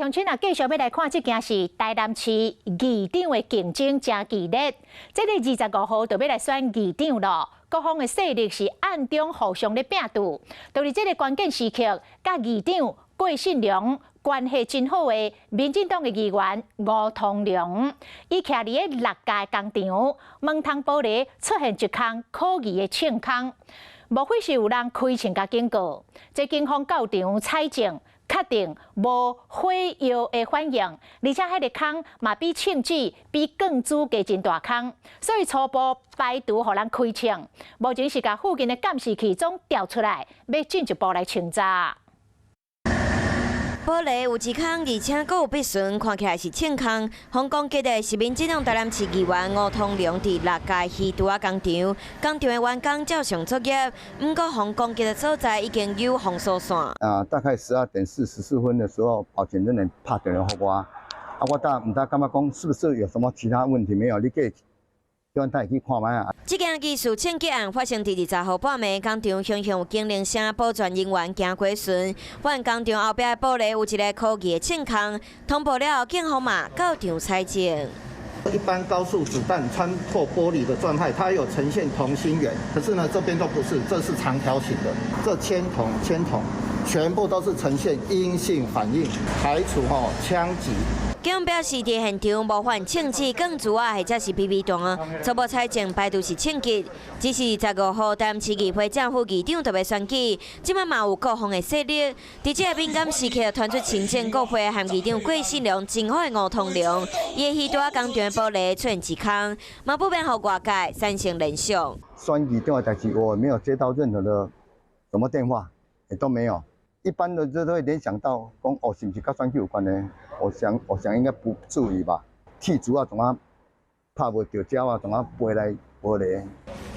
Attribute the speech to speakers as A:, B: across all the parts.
A: 鄉親啊，繼續欲來看這件事，台南市議長的競爭誠激烈。這个25號就欲來選議長囉，各方的勢力是暗中互相咧拚鬥。就佇這个關鍵時刻，佮議長郭信良關係真好的民進黨的議員吳通良，伊徛佇咧六家工廠門窗玻璃出現一空可疑的銃空，莫非是有人開槍共警告？這警方到場採證，確定無火藥的反應，而且彼个空嘛比銃子比鋼珠加真大空，所以初步排除予人開槍。目前是共附近的監視器總調出來，欲進一步來清查。
B: 玻璃有一空，而且閣有筆損，看起來是銃空。予攻擊的是民進黨台南市議員吳通良佇六家魚櫥仔工廠，工廠的員工照常作業，毋過予攻擊的所在已經有封鎖線。
C: 啊，大概12點44分的時候，保全人員拍電話予我，啊，我當毋知感覺講是不是有什麼其他問題沒有？你過叫阮帶去看覓啊。
B: 這件疑似槍擊案發生佇20號半暝，工廠響響有警鈴聲，保全人員行過時，發現工廠後壁的玻璃有一个可疑的銃空，通報了後，警方嘛到場採證。
D: 一般高速子彈穿破玻璃的狀態，它有呈現同心圓，可是呢，這邊都不是，這是長條形的。這鉛筒、鉛筒全部都是呈現陰性反應，排除吼槍擊。
B: 警方表示，佇現場無發現槍支、鋼珠仔或者是 BB 彈，初步採證排除是槍擊。只是15號台南市議會正副議長特別選舉，這擺嘛有各方的勢力，佇這个敏感時刻傳出親政國會和議長郭信良真好的吳通良，伊的魚櫥仔工廠玻璃出現一空，嘛不免予外界產生聯想。
C: 選議長的代誌，我沒有接到任何的什麼電話，也都沒有。一般的都會聯想到講哦，是毋是佮選舉有關呢？我想應該不至於吧。鐵珠仔總啊拍無著焦啊，總啊飛來玻璃。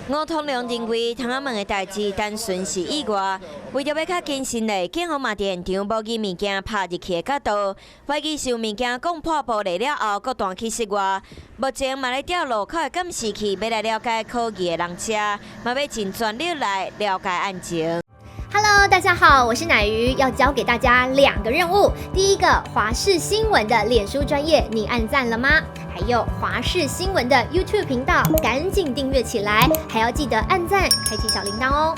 B: 吳通良認為，窗仔門的代誌單純是意外，為著欲較謹慎咧，警方嘛佇現場無以物件拍入去的角度，懷疑是有物件摃破玻璃了後，閣彈去室外。目前嘛咧調路口的監視器，欲來了解可疑的人車，嘛欲盡全力來了解案情。
E: Hello，大家好，我是乃瑜，要交給大家兩個任務。第一個，華視新聞的臉書專頁，你按讚了嗎？還有華視新聞的 YouTube 頻道，趕緊訂閱起來，還要記得按讚，開啟小鈴鐺哦。